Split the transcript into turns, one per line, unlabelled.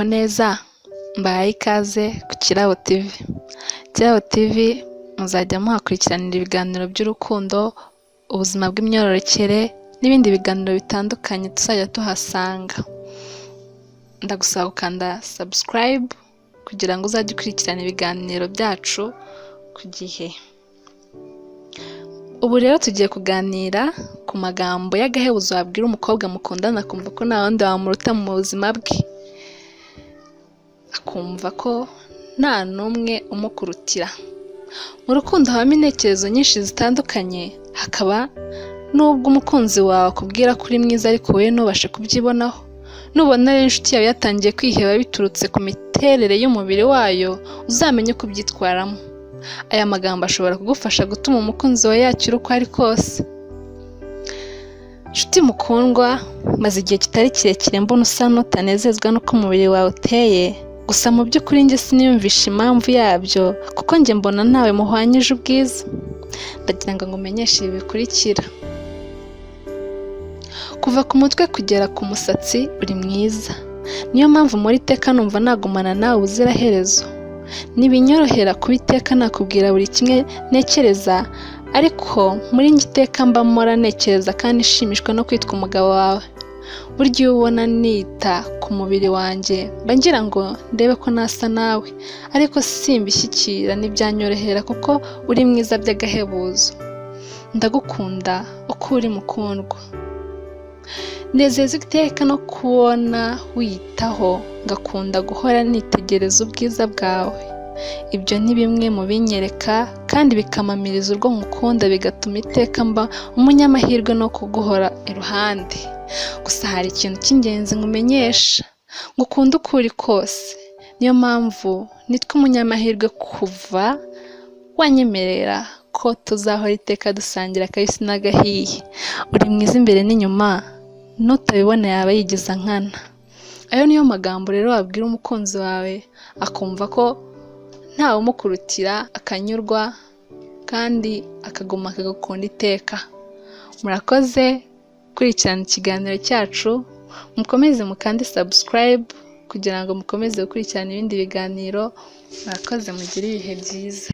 Muraho neza, mbahaye ikaze ku Kirabo TV. Kirabo TV muzajya muhakurikiranira ibiganiro by'urukundo, ubuzima bw'imyororokere n'ibindi biganiro bitandukanye tuzajya tuhasanga. Ndagusaba gukanda subscribe kugira ngo uzajye ukurikirana ibiganiro byacu ku gihe. Ubu rero tugiye kuganira ku magambo y'agahebuzo wabwira umukobwa mukundana akumva ko nta wundi wamuruta mu buzima bwe, akumva ko nta n'umwe umukurutira. Mu rukundo habamo intekerezo nyinshi zitandukanye, hakaba n'ubwo umukunzi wawe akubwira ko uri mwiza ariko wowe ntubashe kubyibonaho. Nubona rero inshuti yawe yatangiye kwiheba biturutse ku miterere y'umubiri wayo, uzamenye uko ubyitwaramo. Aya magambo ashobora kugufasha gutuma umukunzi wawe yakira uko ari kose. Nshuti mukundwa, maze igihe kitari kirekire mbona usa n'utanezezwa n'uko umubiri wawe uteye, gusa mu by'ukuri njye siniyumvisha impamvu yabyo kuko njye mbona ntawe muhwanyije ubwiza. Ndagira ngo ngumenyeshe ibi bikurikira: kuva ku mutwe kugera ku musatsi uri mwiza, niyo mpamvu muri iteka numva nagumana nawe ubuziraherezo. Ntibinyorohera kuba iteka nakubwira buri kimwe ntekereza, ariko muri njye iteka mba mpora ntekereza kandi nshimishwa no kwitwa umugabo wawe. Burya iyo ubona nita ku mubiri wanjye mba ngira ngo ndebe ko nasa nawe, ariko simbishyikira, ntibyanyorohera kuko uri mwiza by'agahebuzo. Ndagukunda uko uri, mukundwa. Nezezwa iteka no kubona wiyitaho, ngakunda guhora nitegereza ubwiza bwawe. Ibyo ni bimwe mu binyereka kandi bikampamiriza urwo ngukunda, bigatuma iteka mba umunyamahirwe no kuguhora iruhande. Gusa hari ikintu cy'ingenzi nkumenyesha: ngukunda uko uri kose, niyo mpamvu nitwa umunyamahirwe kuva wanyemerera ko tuzahora iteka dusangira akabisi n'agahiye. Uri mwiza imbere n'inyuma, n'utabibona yaba yigiza nkana. Ayo niyo magambo rero wabwira umukunzi wawe akumva ko ntawe umukurutira, akanyurwa kandi akaguma akagukunda iteka. Murakoze gukurikirana ikiganiro cyacu, mukomeze mukande subscribe kugira ngo mukomeze gukurikirana ibindi biganiro. Murakoze, mugire ibihe byiza.